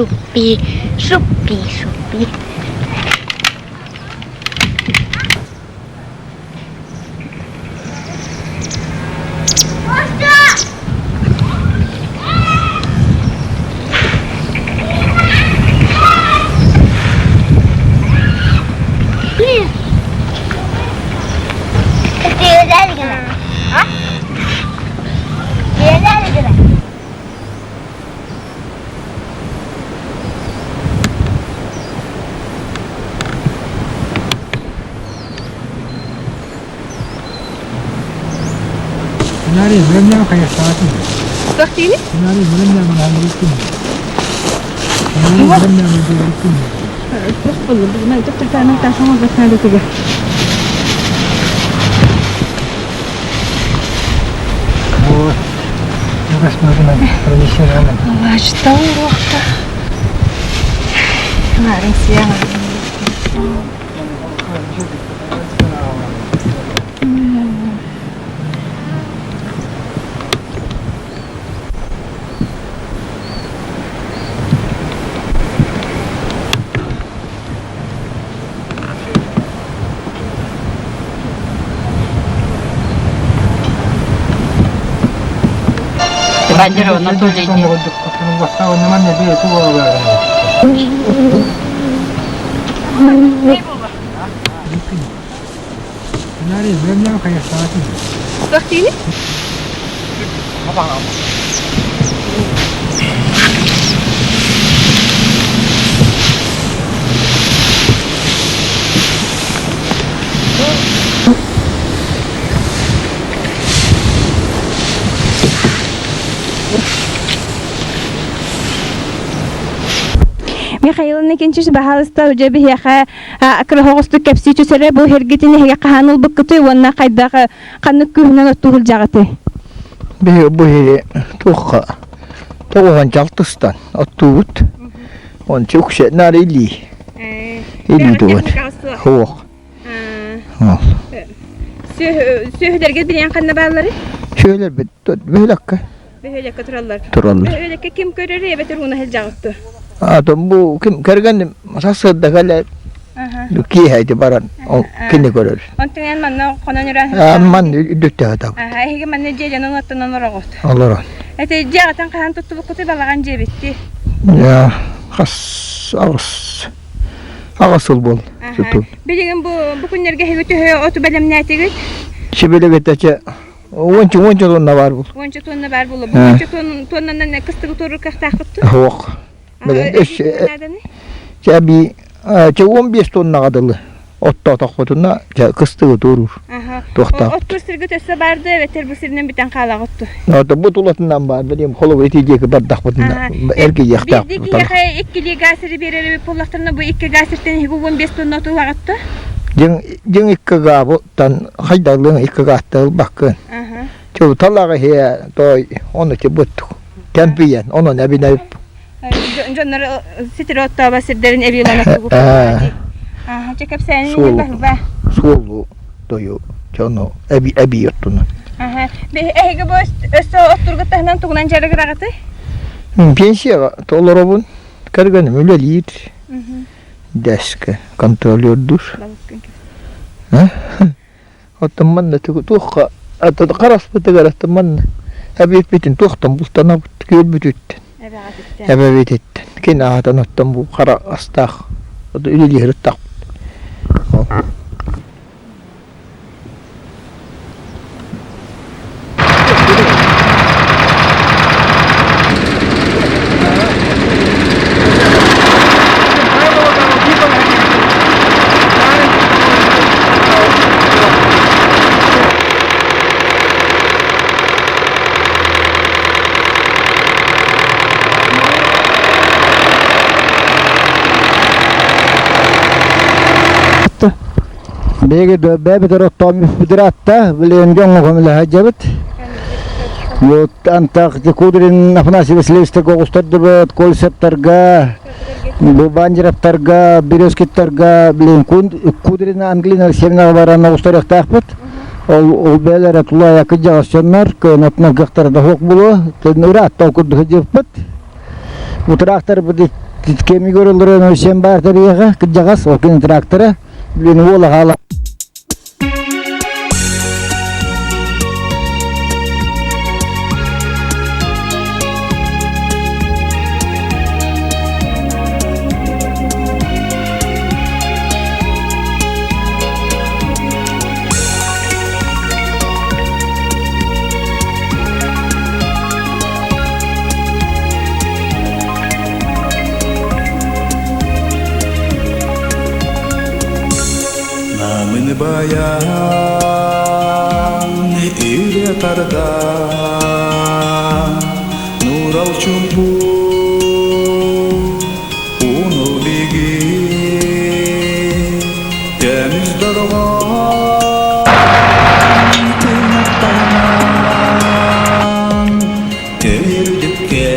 Шупи, шупи, шупи. Михаил Иннокентьевич, баһаалыста дьэ биһиэхэ кыра оҕустук кэпсии түсэрэ бу эргитин эһиги хаһан ылбыккытый уонна хайдах ханнык күүһүнэн оттуу сылдьаҕытый? Биһи бу иһи туохха тоҕуһан чалтыстан оттуубут. Ончу үксэ наар илии. Илии тугун. Суох. Сүөһүлэргит билиэн ханна бааллары? Сүөһүлэрбит бөһүөлэккэ. Бөһүөлэккэ тураллар. Тураллар. Бөһүөлэккэ ким көрөр эбэтэр ууна сылдьаҕыт Атын бу ким кэргэним сарсыарда кэлэр киэһэ баран ол кини көрөр. Онтон эн манна хонон өрөөн Манна үрдүктэ сытабыт. Эһиги манна дьиэлэнэн оттонон олороҕут. Олорон. Эти дьиэҕитин хаһан туттубуккутуй балаҕан дьиэбитти? Я хас аҕыс аҕыс сыл буолла. Билигин бу бу күннэргэ эһиги төһө оту бэлэмнээтигит? Сибилигитэ уонча уонча тонна баар буолла. Уонча тонна баар буолла. Бу уонча тоннанан кыстыгы туоруур кыахтааххыт дуо? Суох. Чэ би чэ 15 тоннаҕа дылы оттоотохпутуна чэ кыстыгы туоруур. Туохтаах. Оттуур сиргит өссө баар дуо эбэтэр бу сиринэн бүтэн хаалаҕыт дуо? Ото бу тулатынан баар билим холобур ити диэки бардахпытына эргийиэхтээх. Биирдии киһиэхэ иккилии гаас сири биэрэр эбит буоллахтарына бу икки гаас сиртэн эһиги 15 тонна отуулаҕыт дуо? Дьиҥ дьиҥ икки гаабыттан хайдалыын икки гаатта ылбаккын. Чу талаҕы иһэ той ону тибут кэмпийэн онон эбинэбип. Дьоннор ситири оттооба сирдэрин эбиэлэн оттугу Чэ кэпсээнин баһыба. Суолу тою дьону эби эби оттуна. Эһиги бу өссө оттургут таһынан тугунан дьарыгыраҕытый? Пенсияҕа толоробун. Кэргэним үлэлиир. Дэскэ контролердуур. Оттон манна туохха хараспытыгар оттон манна эбиэппитин туохтан бултанабыт күөлбүтүттэн эбэбититтэн кини аатан оттон бу хара астаах үлэлиир ыттахпыт Биһиги бэйэбитигэр оттоон атта, билигин дьоҥҥо көмөлөһө сылдьабыт. Вот антах Кудрин Афанасий Васильевичтарга оҕустардыбыт, Кольцевтарга, Бандеровтарга, Березкиттарга, билигин Кудрин Ангелина Алексеевнаҕа баран оҕустарыахтаахпыт. Ол ол бэйэлэрэ тулаайа кырдьаҕас дьоннор, кыанатынан кыахтара да суох буолуо. Ыраатта ол курдук сылдьыбыппыт. Утураахтарбыт Кэмигэр олорон сен баар тарыйаҕа кырдьаҕас ол күн трактора блин уола хаала. Намын баян иле тардан Нурал чумпу уну биги Көмүс дорҕоон тыҥаттанан Үрдүккэ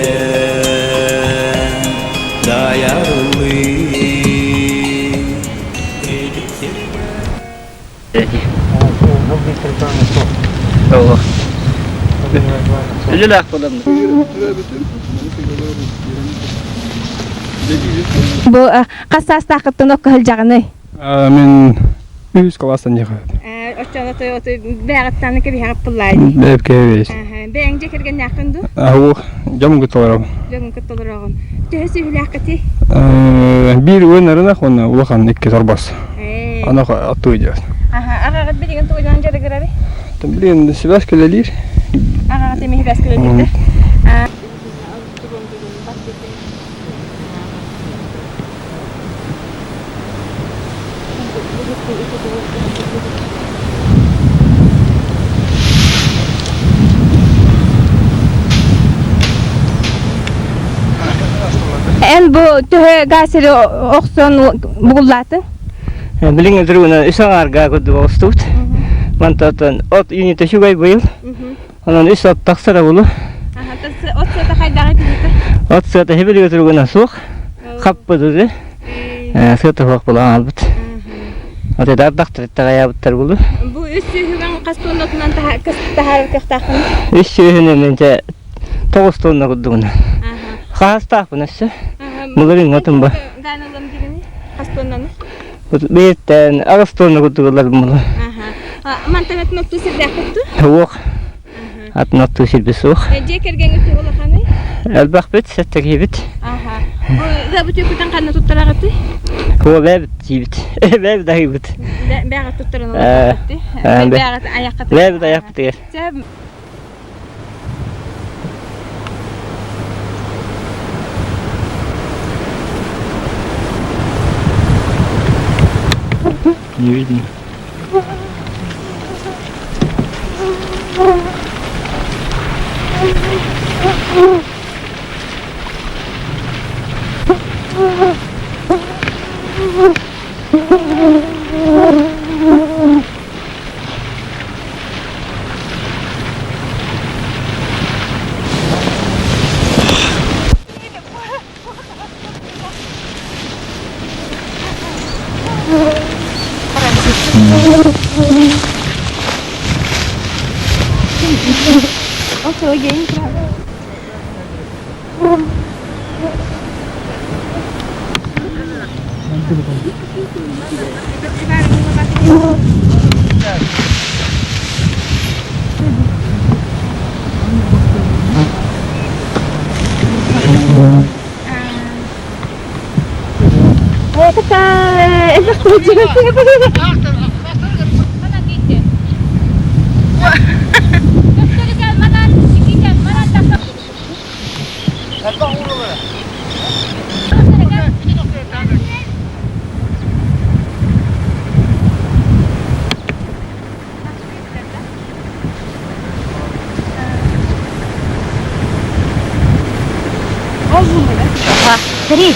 дайарылыы Үлэлээх буолан. Бу хас саастааххыттан окко сылдьаҕыный? Мин үһүс кылаастан диэхэ. Оччоҕо той бэҕэттааны кэбиһэҕит пыллаай дии. Бэйэп кэбиһэбит. Бэйэҥ дьэ кэргэннээххин дуу? Аһуу, дьон кытта олоробун. Дьоҥҥун кытта олороҕун. Төһө сүөһүлээххитий? Биир уон ырынах уонна улахан икки торбос. Аны аттыы диэт. Аҕаҕыт билигин тугунан дьарыгырарый? Билигин сибээс кэлэлиир. Аҕаҕыт эмиэ сибээс кэлэлиир да? Эн бу төһө газ охсон бугуллаатыҥ? Билиҥҥи туругунан үс аҥаарга курдук оҕустубут. Мантан от үүнүүтэ үчүгэй быйыл. Онон үс от тахсара булу. От сыата хайдаҕый тиһитэ? От сыата хибилигэ туругунан суох. Хаппыт Сыата суох булан албыт. От это ардахтар таҕайаабыттар булу. Бу үс сүүһүгэн хас туоннатынан таһаарар кыахтааххын? Үс сүүһүнэн менте тоҕус тонна курдугунан. Хаастаахпын өссө. Мылырыҥ отун ба. Ганалам дигини хас тоннаны? Бииртэн аҕыс тонна курдук ылар мулу. Мантан атын оттуу сирдээхпит ту? Суох. Атын оттуу сирбит суох. Дьиэ кэргэҥҥит төһө улаханый? Элбэхпит, сэттэ киһибит. Бу ыабыт үкүтэн ханна туттараҕытый? Оо, бэйэбит сиибит. Бэйэбит аһыыбыт. Бэйэҕит туттаран олорбуккут Бэйэҕит айаххытыгар. Бэйэбит айахпытыгар. Не видно. Три.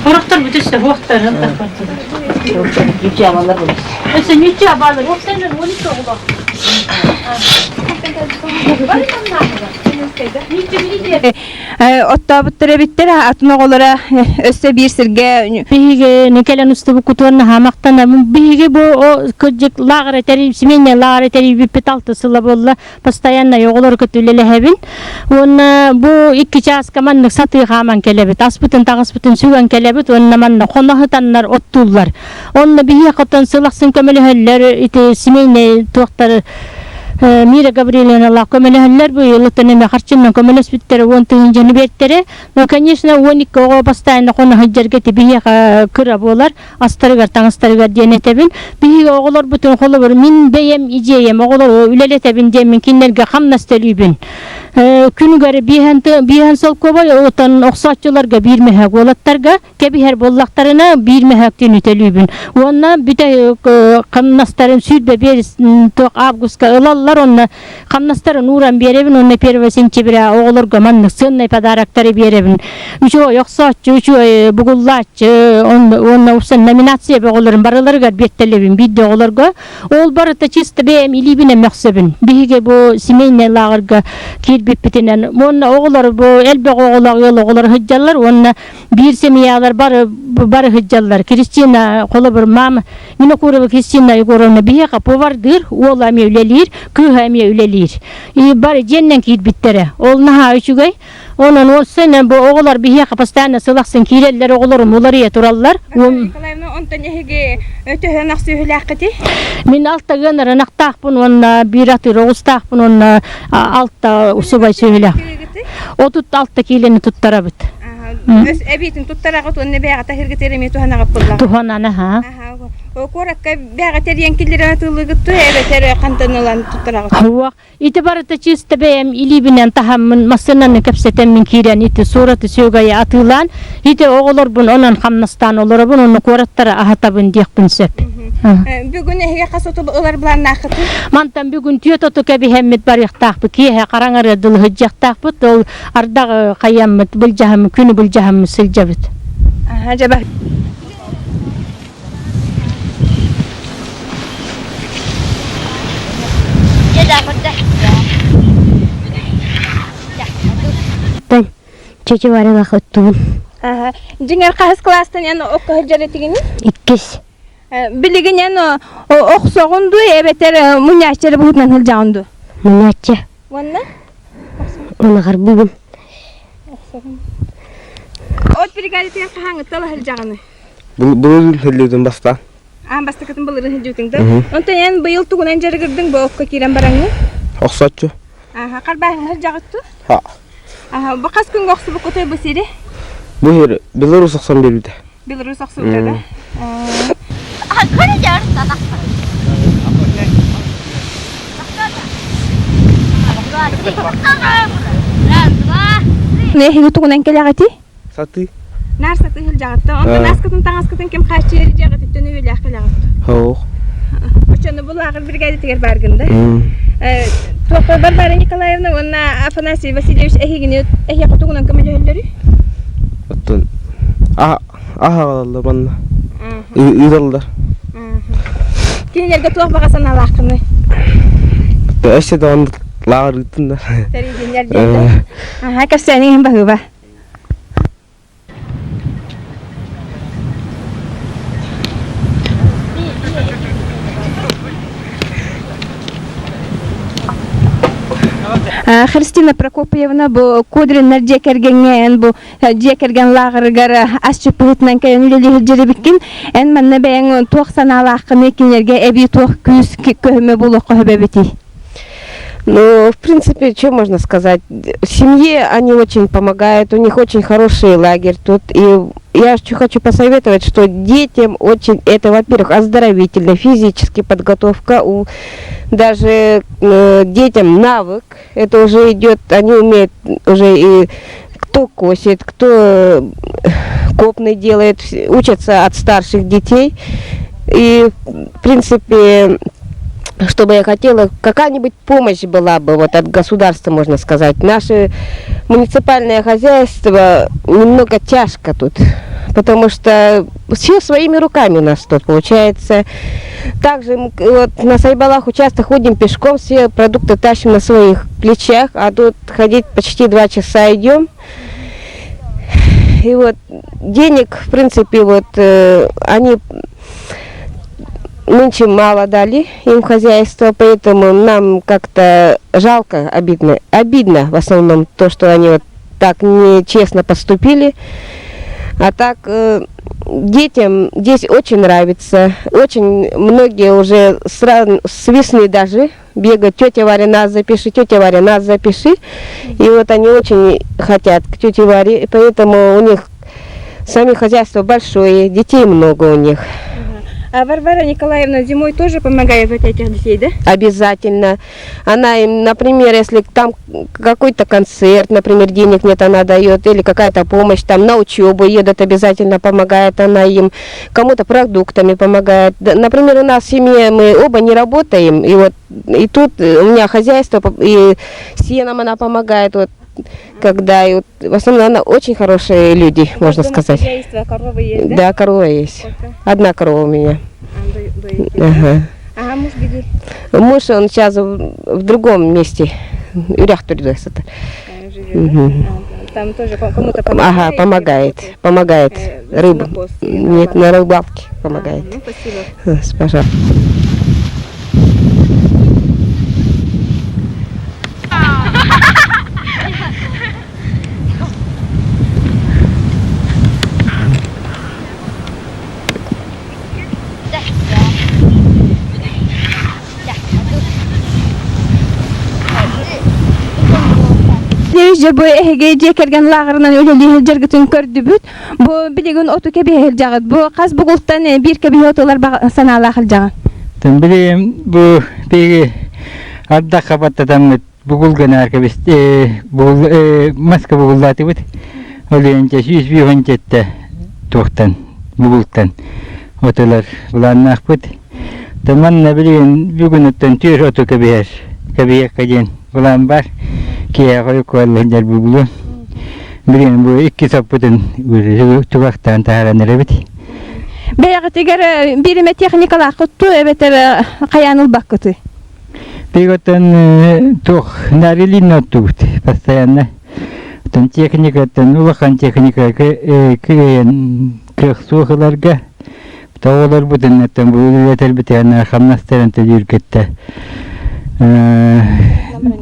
Хорохтор бүтүссэ хуохтар Өссө ньүччэ баалар. Уопсайынан 12 оҕолоох. Оттообуттар эбиттэр атын оҕолоро өссө биир сиргэ Биһиги кэлэн устубуккутугар наһаа махтанабын. Биһиги бу кырдьык лааҕыр этэрий, семейный лааҕыр этэрийбиппит алты сыла буолла. Постоянно оҕолору кытта үлэлэһэбин. Уонна бу икки чааска маннык сатыы хааман кэлэбит. Аспытын таҥаспытын сүгэн кэлэбит уонна манна хоно сытаннар оттууллар. Онно биһиэхэ оттон сыл ахсын көмөлөһөллөр ити семейный туохтар Мира Гаврильевналаах көмөлөһөллөр быйыл оттон эмэ харчынан көмөлөспүттэрэ уон тыһыынчаны биэртэрэ. Но, конечно, 12 оҕо постоянно хоно сылдьарга ити биһиэхэ кыра буолар астарыгар, таҥастарыгар диэн этэбин. Биһиги оҕолорбутун холобур мин бэйэм идиэйэм оҕолору үлэлэтэбин диэммин кинилэргэ хамнас төлүүбүн. Күнүгэр биэһэн солкуобай, оттон охсооччуларга биир мөһөөк уолаттарга кэбиһэр буоллахтарына биир мөһөөктүүнү төлүүбүн. Уонна бүтэ хамнастарын 25 туох августка ылаллар, онно хамнастарын ууран биэрэбин уонна 1 сентября оҕолорго маннык сыаннай подароктары биэрэбин. Үчүгэй охсооччу, үчүгэй бугуллааччы, уонна упсан номинация оҕолорун барыларыгар биэртэлэбин биирдэ оҕолорго. Ол барыта чисто бэйэм илиибинэн мөхсөбүн. Биһиги бу семейный лааҕырга киирбиппитинэн уонна оҕолор бу элбэх оҕолоох ыал оҕолор сылдьаллар уонна биир семьялар бары бары сылдьаллар. Кристина холобур мама Винокурова Кристина Егоровна биһиэхэ повардыыр, уола эмиэ үлэлиир, кыыһа эмиэ үлэлиир. И бары дьиэннэн киирбиттэрэ. Ол наһаа үчүгэй. Онон уопсайынан бу оҕолор биһиэхэ постоянно сыл ахсын киирэллэр, оҕолорум уларыйа тураллар. Николаевна, онтон эһиги төһө ынах сүөһүлээххитий? Мин алта ыанар ынахтаахпын уонна биир атыыр оҕустаахпын уонна алта субай сүөһүлээх. 36 киилэни туттарабыт. Эбиитин туттараҕыт уонна бэйэҕэ таһыргытыгар эмиэ туһанаҕыт буолла. Туһанан аха. Куоракка бэйэҕэ тэрийэн киллэрэн атыылыыгыт дуо эбэтэр хантан ылан туттараҕыт? Суох. Ити барыта чисто бэйэм илиибинэн таһаммын массыынаны кэпсэтэммин киирэн ити суораты сүөгэйи атыылаан ити оҕолорбун онон хамнастаан олоробун уонна куораттары аһатабын диэхпин сөп. Бүгүн эһиги хас оту ылар былааннааххытый? Мантан бүгүн түөрт оту кэбиһэммит барыахтаахпыт. Киэһэ хараҥарыа дылы сылдьыахтаахпыт. Ол ардах хайаммыт, былдьаһаммыт, күнү былдьаһаммыт сылдьабыт. Аха, дьэ Чөчө барылах оттубун. Дьиҥэр хаһыс кылаастан эн окко сылдьар этигиний? Иккис. Билигин эн охсоҕун дуу эбэтэр мунньааччы эрэ быһыытынан сылдьаҕын дуу? Мунньааччы. Уонна? Унаҕарбыыбын. От бригадатыгар хаһааҥҥыттан сылдьаҕыный? Былырыын сылдьыбытым бастаан. Аан бастакытын былырыын сылдьыбытыҥ да? Онтон эн быйыл тугунан дьарыгырдыҥ бу окко киирэн бараҥҥын? Охсооччу. Аха, харбааһыҥҥа сылдьаҕыт дуу? Ха. Аха, бу хас күҥҥэ охсубуккутай бу сири? Бу сир Беларусь охсон биэрбитэ. Беларусь охсубута да? Эһиги тугунан кэлэҕитий? Сатыы. Наар сатыы сылдьаҕыт. Онтон аскытын таҥаскытын ким хааччыйар дьиэҕититтэн үөлээх кэлэҕит? Суох. Оччону бу лааҕыр биригээдэтигэр бааргын да? Туохха Варвара Николаевна уонна Афанасий Васильевич эһигини эһиэхэ тугунан көмөлөһөллөрүй? Оттон аһаҕалаллар манна. Ыыталлар. Кинилэргэ туох баҕа санаалааххыный? Өссө даҕаны лааҕыр ыыттыннар. Тэрийдиннэр диэн. Аха, кэпсээниҥ иһин баһыыба. Христина Прокопьевна бу Кудриннар дьиэ кэргэҥҥэ эн бу дьиэ кэргэн лааҕырыгар асчыт быһыытынан кэлэн үлэлии сылдьар эбиккин. Эн манна бэйэҥ туох санаалааххыный, кинилэргэ эбии туох күүс көһүмэ буолуохха сөп эбитий? Ну, в принципе, что можно сказать? Семье они очень помогают, у них очень хороший лагерь тут. И я хочу посоветовать, что детям очень, это, во-первых, оздоровительно, физическая подготовка, у, даже э, детям навык, это уже идет, они умеют уже и кто косит, кто э, копны делает, учатся от старших детей. И, в принципе, что бы я хотела, какая-нибудь помощь была бы вот от государства, можно сказать. Наше муниципальное хозяйство немного тяжко тут. потому что все своими руками у нас тут получается. Также вот на Сайбалаху часто ходим пешком, все продукты тащим на своих плечах, а тут ходить почти 2 часа идем. И вот денег, в принципе, вот они нынче мало дали им хозяйство, поэтому нам как-то жалко, обидно. Обидно в основном то, что они вот так нечестно поступили. А так детям здесь очень нравится. Очень многие уже с весны даже бегают. Тетя Варя, нас запиши, тетя Варя, нас запиши. И вот они очень хотят к тете Варе, и поэтому у них сами хозяйство большое, детей много у них. А Варвара Николаевна зимой тоже помогает вот этих детей, да? Обязательно. Она им, например, если там какой-то концерт, например, денег нет, она дает, или какая-то помощь, там на учебу едут, обязательно помогает она им, кому-то продуктами помогает. Например, у нас в семье мы оба не работаем, и вот и тут у меня хозяйство, и сеном она помогает, вот, когда, и вот, в основном она очень хорошие люди, можно сказать. Хозяйство, коровы есть, да? Да, корова есть. Сколько? Одна корова у меня. А, доите, да? Ага. А муж где? Муж, он сейчас в другом месте. Үрэх это. Живет, да? Мгм. А, там тоже кому-то помогает? Ага, или помогает, работает? помогает. Рыбу. Сенокос или Нет, рыбалке? на рыбалке А, помогает. ну, спасибо. Пожалуйста. Дьэ бу эһиги дьиэ кэргэн лааҕырынан үлэлии сылдьаргытын көрдүбүт. Бу билигин оту кэбиһэ сылдьаҕыт. Бу хас бугултан биир кэбиһэ отулар санаалаах сылдьаҕын? Тэн билигин бу биһиги ардах хабаттатаммыт бугул гынаар кэбис бугул маска бугуллаатыбыт. Ол иһинчэ 157 туохтан бугултан отулар былааннаахпыт. Манна билигин бүгүнүттэн түөр оту кэбиһэр кэбиһиэххэ диэн былаан бар. Киэһэ хойукку сылдьар бугулу. Билигин бу икки соппутун тубахтаан таһааран эрэбит. Бэйэҕитигэр биир эмэ техникалааххыт туу эбэтэр хайаан ылбаккытый? Биготтан туох нарилин оттубут постоянно. Оттон техникаттан улахан техника кыайан кыах суох ыларга тоҕолорбутун оттон бу үлэлэтэрбитин хамнастарын төлүүр кытта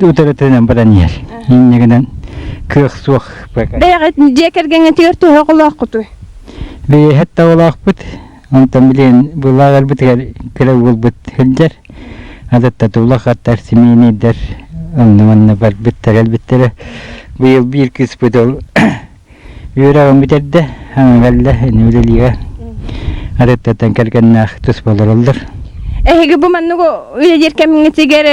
утарытынан баран иһэр. Иннигинэн кыах суох пока. Бэйэҕит дьиэ кэргэҥҥитигэр төһө оҕолооххутуй? Бэйэһэт оҕолоохпут. Онтон билигин былааҕарбытыгар кыра уолбут сылдьар. Адатта улахаттар, семейнэйдэр онно-манна барбыттар, элбиттэрэ. Быйыл биир кыыспыт ол үөрэҕин бүтэрдэ, кэллэ, ини үлэлиигэ. Адаттаттан кэргэннээх туспа олороллор. Эһиги бу маннык үлэлиир кэмҥитигэр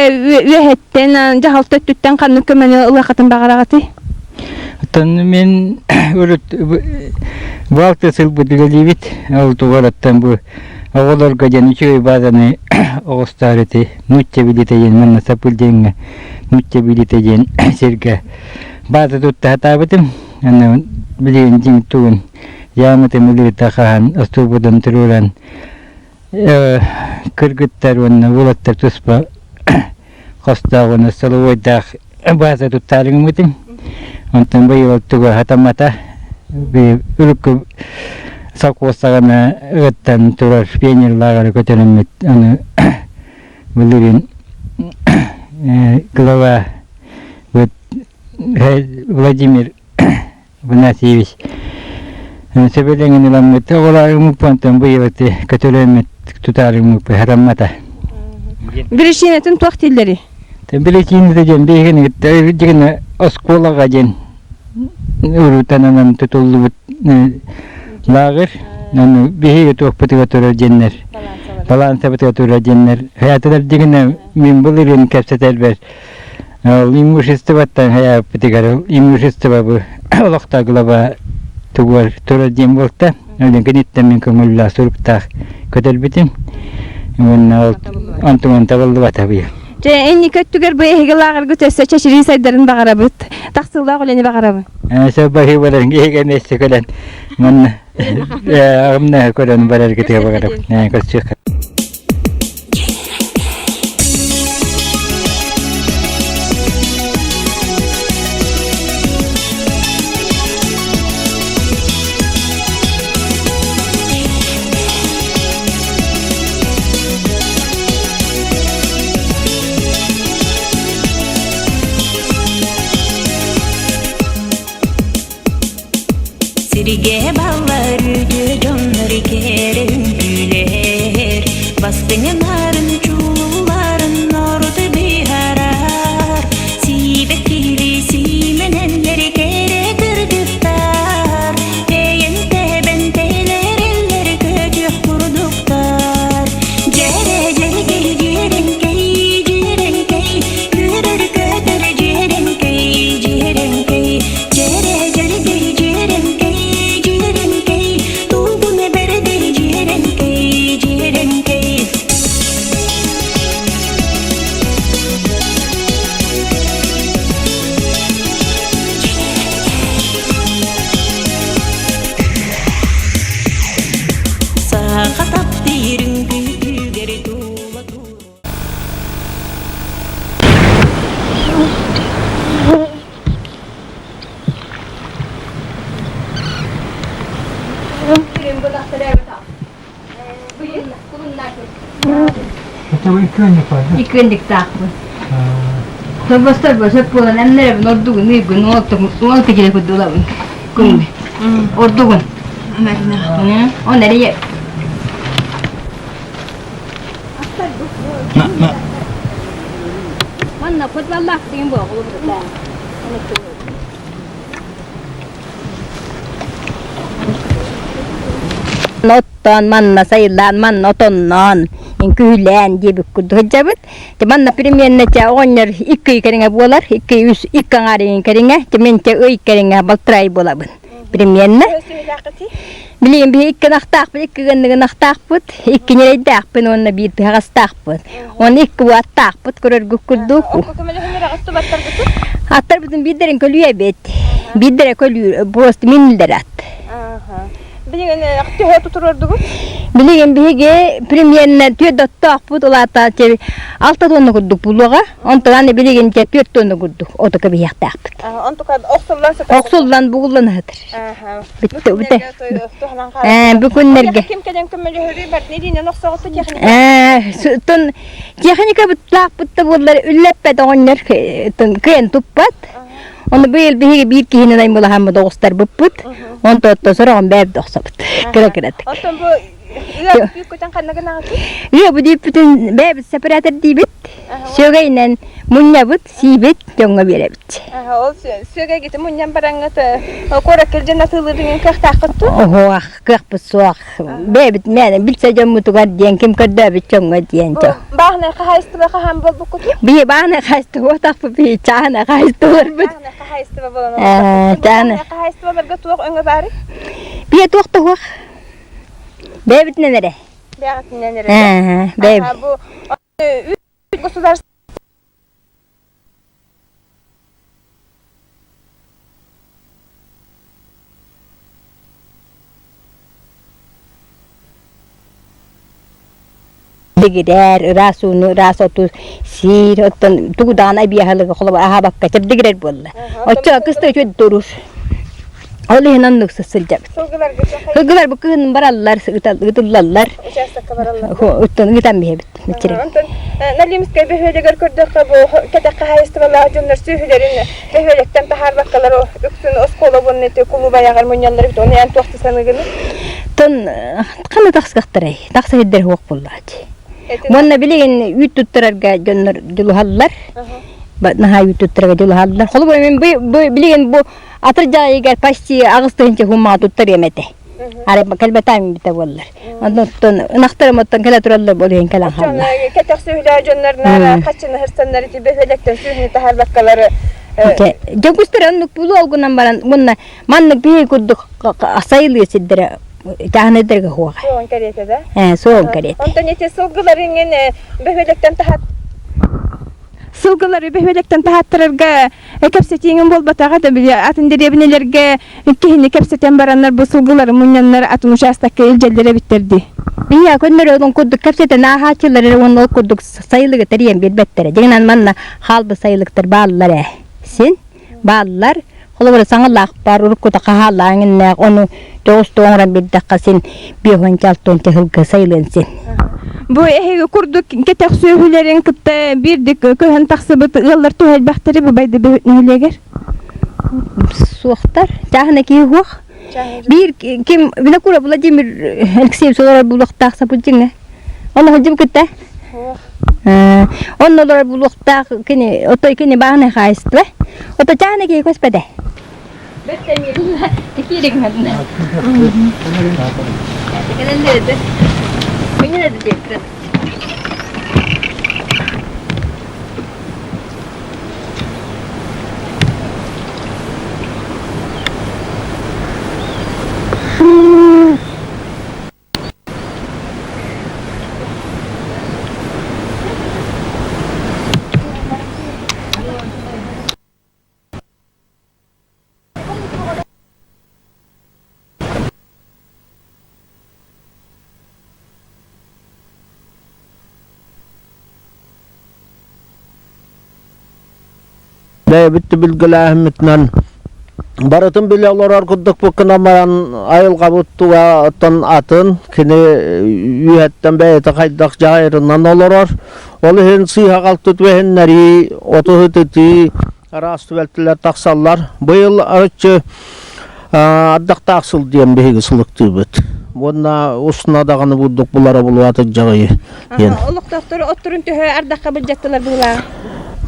үөһэттэн, дьаһалта өттүттэн ханнык көмөнү ылыаххытын баҕараҕытый? Оттон мин урут бу сылбыт үлэлиибит. Ол тугар бу оҕолорго диэн үчүгэй базаны оҕустаар ити нуучча билиитэ диэн манна Сапыл диэҥҥэ нуучча билиитэ диэн сиргэ база тутта сатаабытым. Аны билигин дьиҥ тугун яамытын ылыыта хаһан остуолбутун туруоран кыргыттар уонна уолаттар туспа хостоох уонна столовойдаах база туттаары гыммытым. Онтон быйыл туга хатаммата. Үрүккү совхоз саҕана ыттан турар пионер лааҕыры көтөрүммүт. Аны былырыын глава вот Владимир Афанасьевич сөбүлэҥин ыламмыт оҕолооруммут онтон быйыл ити көтөрөммүт тутаарыммыт хатаммата. Биричиинэтин туох дииллэрий? Биричиинэтэ диэн биһигини дьигинэ оскуолаҕа диэн урутанан тутуллубут лааҕыр. Аны биһиги туохпутугар турар диэннэр, балаансабытыгар турар диэннэр. Хаятылар дьигинэ мин былырыын кэпсэтэрбэр Ол имуществоттан хайааппытыгар имущество бу олохтоох глава тугуар турар диэн буолта. Ол киниттэн мин көҥүллээх суруктаах көтөрбүтүм. Уонна ол онтуман табыллыбата быйыл. Дьэ, инники өттүгэр бу эһиги лааҕыргыт өссө чэчирии сайдарын баҕарабыт. Тахсыылаах үлэни баҕарабын. Сөп баһыыбаларын киһигэ миэстэ кэлэн манна. Аҕымна көрөн бараргытыга барабын. Көрсүөххэ. Сиргэ баллар үтүө дьоннор кэрэ үҥкүүлэр, Бастыҥынарын чууларын норуоту быһаарар. Сиибэт киһили сиимэнэллэр кэрэ кыргыттар, Тэйэн тэбэн тэлэрэллэр көтүөх курдуктар. Дьэрэ дьэргэй дьиэрэҥкэй дьиэрэҥкэй, Үөрэр көтөр дьиэрэҥкэй дьиэрэҥкэй, Дьэрэ дьэргэй дьиэрэҥкэй дьиэрэҥкэй, Тугун бэрдэй дьиэрэҥкэй дьиэрэҥкэй. Саха таптыыр үҥкүүтүгэр тула тула Иккиэнниктаахпын. Тобостор сөп буолан эмнэребин ордугун ыйгын уол тигиле курдулабын. Күн ордугун. Он эрие. Манна подваллаах деген буолуп да. Оттон манна сайылаан, манна отонноон, үҥкүүлээн диэбит курдук сылдьабыт. Те манна примерно те оҕонньор икки ый кэриҥэ буолар, икки үс икки аҥаар ыйын кэриҥэ, те мин те ый кэриҥэ балтараа ый буолабын. Примерно. Билигин биһи икки ынахтаахпыт, икки гыннык ынахтаахпыт, икки ньирэйдээхпин уонна биир тыһаҕастаахпыт. Уонна икки аттаахпыт көрөргүт курдук. Аттарбытын биирдэрин көлүйэбит. Биирдэрэ көлүүр, просто миннилэр ат. Билигин төһө тутурордугут? Билигин биһиги примерно түөрт оттоохпут, улаата алта тонна курдук булуоҕа. Онтон аны билигин түөрт тонна курдук оту кэбиһиэхтээхпит. Онтука охсуллан сытар. Охсуллан бугуллан сытар. Бүттэ, бүтэ. Бу күннэргэ. Ким кэлэн көмөлөһөрүй бартны диинен охсоҕутtu техника. Тон техника бутлаахпыт да буоллар үллэппэт оҕонньор кыайан туппат. Оны быйыл биһиги биир киһини наймылаһаммыт оҕустарбыппыт. Онто отто сороҕун бэйэбит охсобут. Кыра-кыратык. Оттон бу ыа бүккүтэн ханна гынаҕытый? Ыа бу дүүппүтүн бэйэбит сепаратор диибит. Сүөгэйинэн мунньабыт, сиибит, дьоҥҥо биэрэбит. Ол сүөгэйгити мунньан бараҥҥыт куоракка илдьэн атыылыыргын кыахтааххыт дуо? Оһуох, кыахпыт суох. Бэйэбит мээнэ билсэ дьоммутугар диэн ким көрдөөбүт дьоҥҥо диэн. Бааһынай хаһаайыстыба хаһан буолбуккутуй? Биһи бааһынай хаһаайыстыба буотахпыт, биһи чааһынай хаһаайыстыбаларбыт. Чааһынай хаһаайыстыба буолан олорбут. Чааһынай хаһаайыстыбаларга туох өҥө баарый? Биһи туох да суох. Бэйэбитинэн эрэ. Бэйэҕитинэн эрэ. Бэйэбит. Бу государство Дигирэр, ыраас ууну, ыраас оту сиир, оттон тугу даҕаны эбиэһэлиги холобур аһаабакка чэбдигирэр буолла. Оччо кыста үчүгэй турур. Ол иһин оннук сылдьабыт. Сылгылар бу кыһын бараллар, ытыллаллар. Учаастакка бараллар. Оттон ыытан биһэбит. Онтон Налимскай бөһүөлэгэр көрдөххө бу кэтэх хаһаайыстыбалаах дьоннор сүөһүлэрин бөһүөлэктэн таһаарбаккалар үксүн оскуола уонна ити кулууп айаҕар мунньаллар эбит. Ону эн туох саныыгыный? Тон ханна тахсыахтарай? Тахса сирдэр суох буоллааччы. Уонна билигин үүт туттарарга дьоннор дьулуһаллар. Наһаа үүт туттарарга дьулуһаллар. Холобур мен билигин бу атырдьах ыйыгар почти 8000 хуммаҕа туттарыам этэ. Арай кэлбэтаам битэ буоллар. Онтон ынахтарым оттон кэлэ тураллар ол иһин кэлэн хаалла. Кэтэх сүөһүлээх дьоннор наара хаччыны хырсаннар ити бөһүөлэктэн сүөһүнү таһаарбаккалары Дьөгүстэр оннук булу олгунан баран уонна маннык биһи курдук сайылыы сирдэрэ чааһынайдарга хуоҕа. Суон кэриэтэ да? Ээ, суон кэриэтэ. Онтон ити сылгылар иҥин бөһүөлэктэн таһат. сылгылары бөһүөлэктэн таһааттарарга кэпсэтииҥин буолбатаҕа да били атын дэриэбинэлэргэ киһини кэпсэтэн бараннар бу сылгылары мунньаннар атын учаастакка илдьэллэр эбиттэр дии. Ийэ көннөрү ол курдук кэпсэтэн ааһааччылар эрэ уонна ол курдук сайылыгы тэрийэн биэрбэттэрэ. Дьиҥинэн манна хаалбыт сайылыктар бааллар ээ. Син бааллар. Холобура саҥалаах баар уруккута хаһаалаах иннээх ону тоҕус оҥорон биэрдэххэ син 5-6 сылга сайылыан син. Бу эһиги курдук кэтэх сүөһүлэрин кытта биирдик көһөн тахсыбыт ыаллар төһө элбэхтэри бу Байды нэһилиэгэр? Суохтар. Чааһына киһи суох. Биир ким Винокуров Владимир Алексеевич олорор булуохтаах сапылдьыҥҥа. Онно сылдьым кытта. Онно олорор булуохтаах кини отой кини бааһынай хаайыстыба. Ото чааһына киһи көспөтө. Бэйэбит түбүлгэлээһиммитинэн барытын билэ олорор курдукпут гынан баран айылҕабыт туга оттон атын кини үөһэттэн бэйэтэ хайдах дьаһайарынан олорор. Ол иһин сыыһа-халты түбэһиннэрии, оту ытытыы араас түбэлтэлэр тахсаллар. Быйыл арыччы ардахтаах сыл диэн биһиги сылыктыыбыт. Уонна устуна даҕаны бурдук булара булуата дьаҕайы диэн. Олохтоохтору отторун төһө ардахха былдьаттылар быһылаах?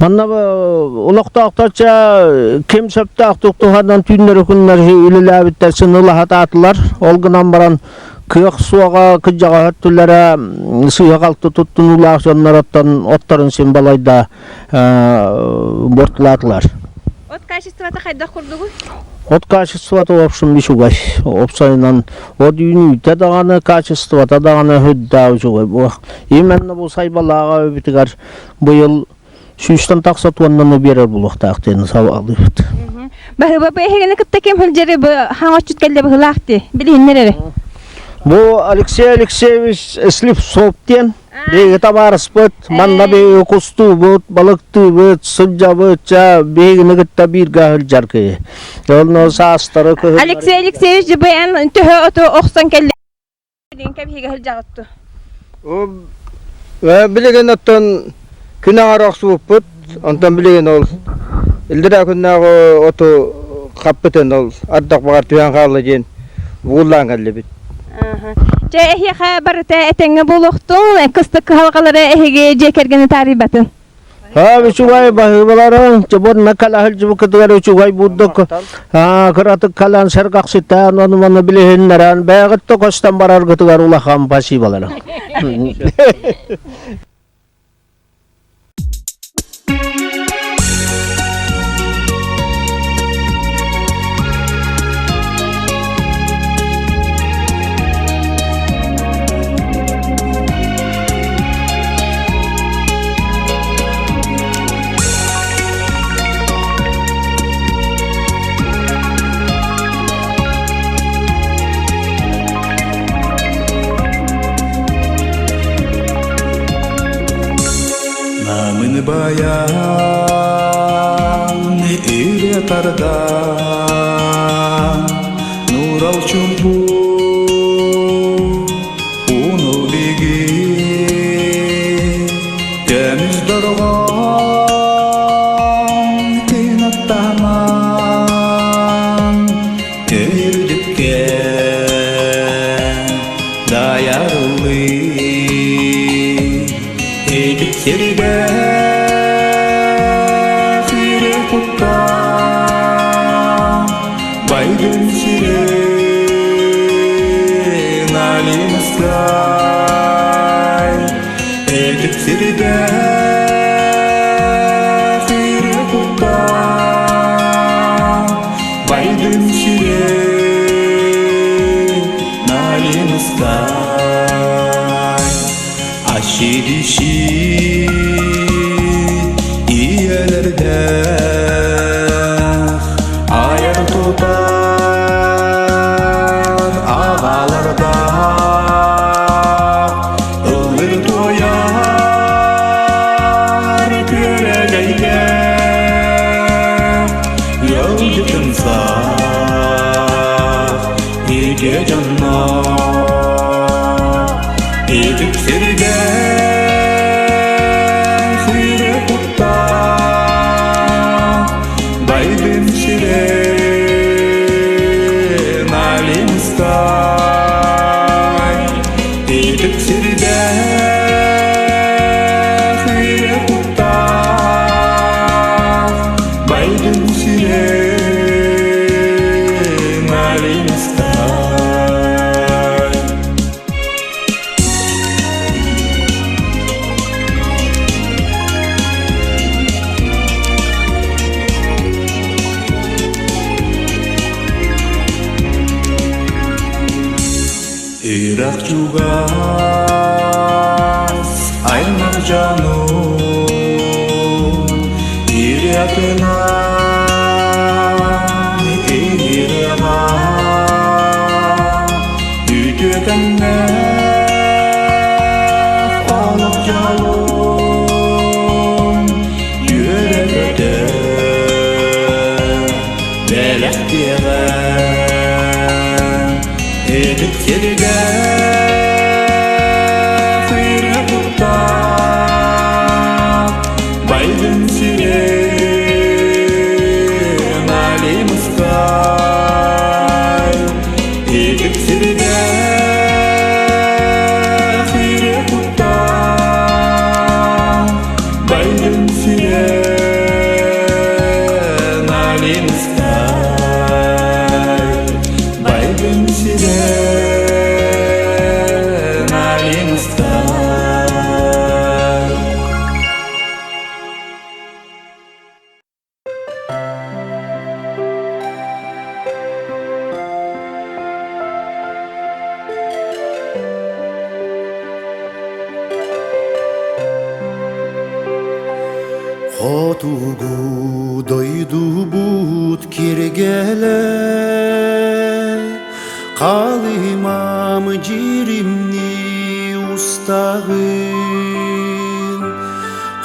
Манна олохтоохторча ким сөптөөхтүк туһанан түүннэри күннэри үлэлээбиттэр сыны-лаһатаатылар. Ол гынан баран кыах суоҕа кыдьаҕаһа өттүлэрэ сыыһа-халты туттунуулаах дьоннороттон отторун син балайда бортулаатылар. От качествота хайдах курдугуй? От качествота в общем үчүгэй. Опсайынан от үүнүүтэ даҕаны качествота даҕаны үрдээх үчүгэй. Бу именно бу сайбалааҕа өбүтүгэр быйыл сүүстэн тахса туоннаны биэрэр булуохтаах диэн сабаҕалыыбыт. Баһыба бу эһигини кытта ким сылдьары бу хаҥоччут кэллэ быһылаах дии. Билиһиннэр эрэ. Бу Алексей Алексеевич Слепцов диэн Биһиги табаарыспыт, манна биһиги кустуубут, балыктыыбыт, сылдьабыт, ча биһигини кытта бииргэ сылдьар киһи. Онно саастары кыһыннары... Алексей Алексеевич ЖБН төһө оту охсон кэллэ кэбиһигэ сылдьаҕытту? Билигин оттон күн аҥара охсубуппут, онтон билигин ол иллэрээ күннээҕи оту хаппытын ол ардах баҕар түһэн хаалла диэн бугуллаан кэллибит. Дьэ эһиэхэ барыта этэҥҥэ буолуохтун, кыстык кыһалҕалара эһиги дьиэ кэргэни таарыйбатын. Аа, үчүгэй баһыыбаларын, чобуонна кэлэ сылдьыбыккытыгар үчүгэй бурдук кыратык кэлэн сэргэхситэн, ону-маны билиһиннэрэн, бэйэҕит да көстөн бараргытыгар улахан спасиболары. Намын баян ире тардан Нурал чумпу унул биги Көмүс дорҕоон кынаттанан Үрдүккэ дайарылыы Эдик сиргэ сири кутта Байдын сирин алимыскай Эдик сиргэ сири кутта Байдын сирин налимыскай Ашидиши Ытымсах үтүө дьоннор Итик сиргэ сыыры куттаах Байдым сирин Алимскай Итик сиргэ сыыры куттаах Байдым сирин Алимскай Ирак чугас аймак дьонум Ириатынан ириэҕэ Үтүөкэннээх олох дьолун үөрэ-көтө бэлэхтиэҕэ Ытык сиргэ сыыры куттаах Байдын сирин Алимскай Ытык сиргэ сыыры куттаах Байдын сирин Алимскай Байдын сирин Алимскай Хотугу дойдубут киргеле, Халымам дьиримни устаҕын,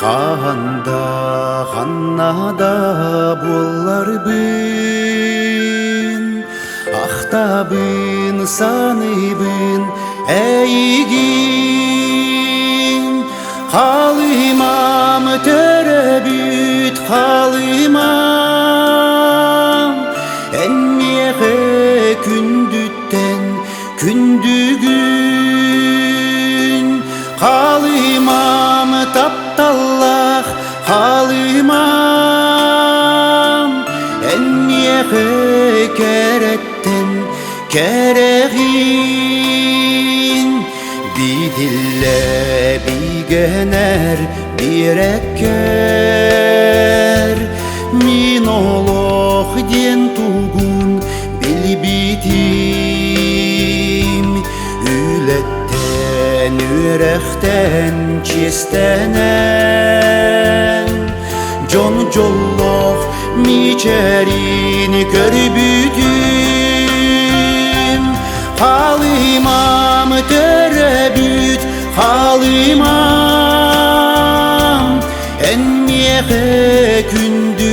Хаһан да ханна да буолларбын, Ахтабын, саныыбын эйигин. Халымам төрөбүт халымам, Эн миэхэ күндүттэн күндүгүн. Халымам тапталлаах халымам, Эн миэхэ кэрэттэн кэрэҕин. Бидиллэ бигэнэр биэрэккэр Мин олох диэн тугун билбитим Үлэттэн, үөрэхтэн чиэстэнэн Дьон дьоллоох мичээрин көрбүтүм Халымам төрөбүт халымам Эн миэхэ күндү.